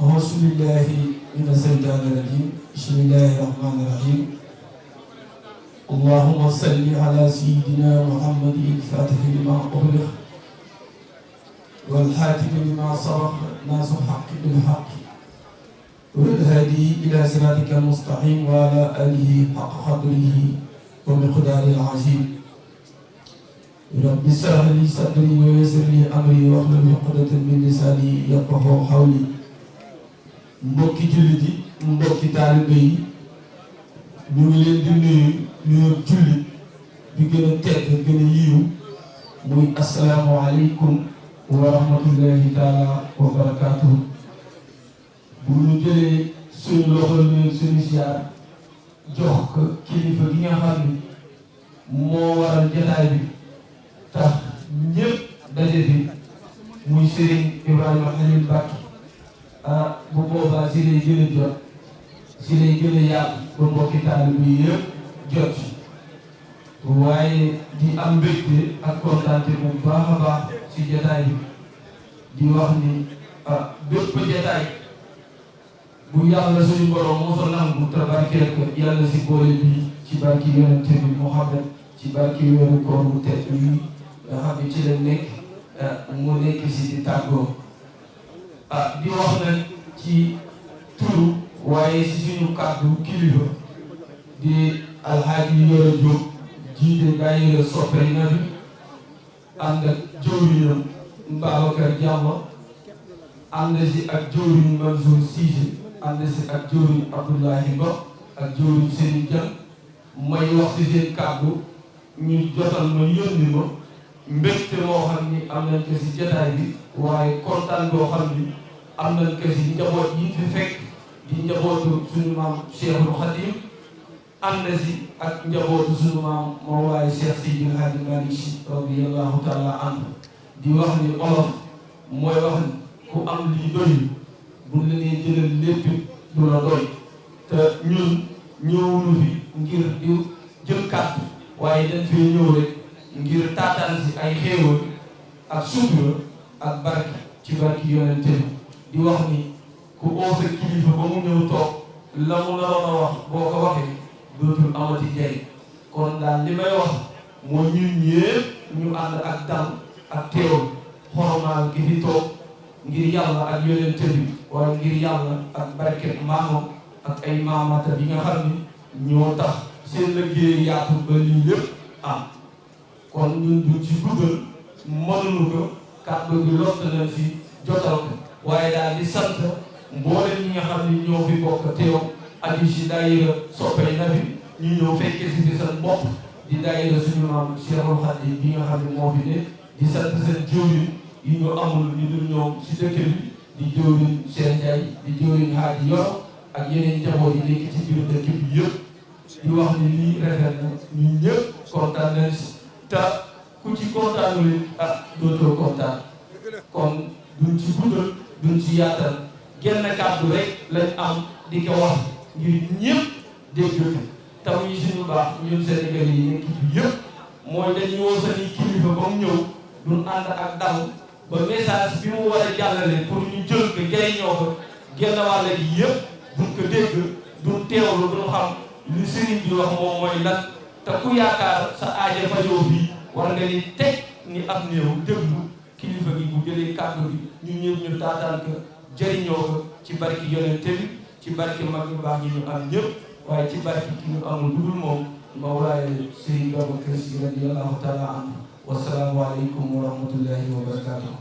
أعوذ بالله من الشيطان الرجيم بسم الله الرحمن الرحيم اللهم صل على سيدنا محمد الفاتح لما أغلق والحاتم لما سبق ناصر الحق بالحق والهادي إلى صراطك المستقيم وعلى آله حق قدره ومقداره العظيم رب اشرح لي صدري ويسر لي أمري واحلل عقدة من لساني يفقهوا قولي mbokki jullit yi mbokki taalibe yi ñu ngi leen di nuyu jullit bi gën a tedd gën a yiw muy asalaamaaleykum wa rahmatullahi taala wa barakaatuhu. bu ñu jëlee suñu loxo nuyu suñu siyaar jox ko kilifa gi nga xam ni moo waral jataay bi tax ñëpp daje fi muy Serigne Ibrahima Khalil Mbacké. bu boobaa si lay gën a jot si lay gën a yaatu ba mbokki taalibe bi yëpp jot waaye di am mbégte ak kontaante bu baax a baax si jotaay bi di wax ni bépp jotaay bu yàlla suñu borom moo fa nangu te barkeel ko yàlla si boole bi ci barki yonente bi Muhammad ci barki weeru koor bu tedd bi nga xam ne ci la nekk mu nekk si di tàggoo. di wax nag ci turu waaye si suñu kàddu kilifa di alxaaji Yoro Diop jiite daayira soppe Nabi ànd ak jëwriñam Babacar Diallo ànd si ak jëwriñ Mansour Cissé ànd si ak jëwriñ Abdoulahi Ba ak jëwriñ Serigne Dieng may wax si seen kàddu ñu jotal ma yónni ma mbégte moo xam ni am nañ ko si jotaay bi waaye kontaan boo xam ni am nañ ko si njaboot yi fi fekk di njabootu suñu maam Cheikhul Khadim ànd si ak njabootu suñu maam Mawlaay Cheikh Seydi Hadji Malick Sy radiyallahu taala anhu di wax ni olof mooy wax ni ku am lii doy bu la nee jëlal lépp du la doy te ñun ñëwuñu fi ngir di jël kàddu waaye dañ fee ñëw rek ngir taataan si ay xéewal ak sutura ak barke ci barki yonente di wax ni ku oose kilifa ba mu ñëw toog la mu naroon a wax boo ko waxee dootul amati jëriñ kon daal li may wax mooy ñun ñëpp ñu ànd ak dal ak teewal xoromaal gi fi toog ngir yàlla ak yonente bi waaye ngir yàlla ak barke maamam ak ay maamata bi nga xam ni ñoo tax seen liggéey yaatu ba lii lépp am kon ñun duñ ci guddal mënuñu ko kàddu gi lott nañ si jotal ko waaye daal di sant mboolem ñi nga xam ni ñoo fi bokk teew aju si daayira soppe Nabi ñu ñëw fekkee si seen bopp di daayira suñu maam Cheikhul Khadim bi nga xam ne moo fi ne di sant seen jëwriñ yi ñu amul ñu dul ñoom si dëkk bi di jëwriñ Cheikh Ndiaye di jëwriñ Hadji Yoro ak yeneen njaboot yi nekk ci biir dëkk bi yëpp di wax ni lii rafet na ñun ñëpp kontaan nañ si te ku ci kontaanul dootoo kontaan kon duñ ci guddal duñ ci yaatal genn kàddu rek lañ am di ko wax ngir ñëpp dégg taw yi suñu baax ñun Sénégal yi nekk fi yëpp mooy dañu woo seen kilifa ba mu ñëw duñ ànd ak dal ba message bi mu war a jàllale pour ñu jël ko jëriñoo ko genn wàll gi yëpp duñ ko dégg duñ teewlu duñ xam li sëriñ bi wax moom mooy lan te ku yaakaar sa aaja fajoo fii war nga ni teg ni am néew déglu kilifa gi bu jëlee kàddu gi ñu ñëw ñu taataan ko jëriñoo ko ci barki yonente bi ci barki mag ñu baax ñi ñu am ñëpp waaye ci barki ki ñu amul lu dul moom Mawlaay Serigne Babacar Sy radiyallahu taala anhu wasalaamu aleykum wa rahmatullahi wa barakatuh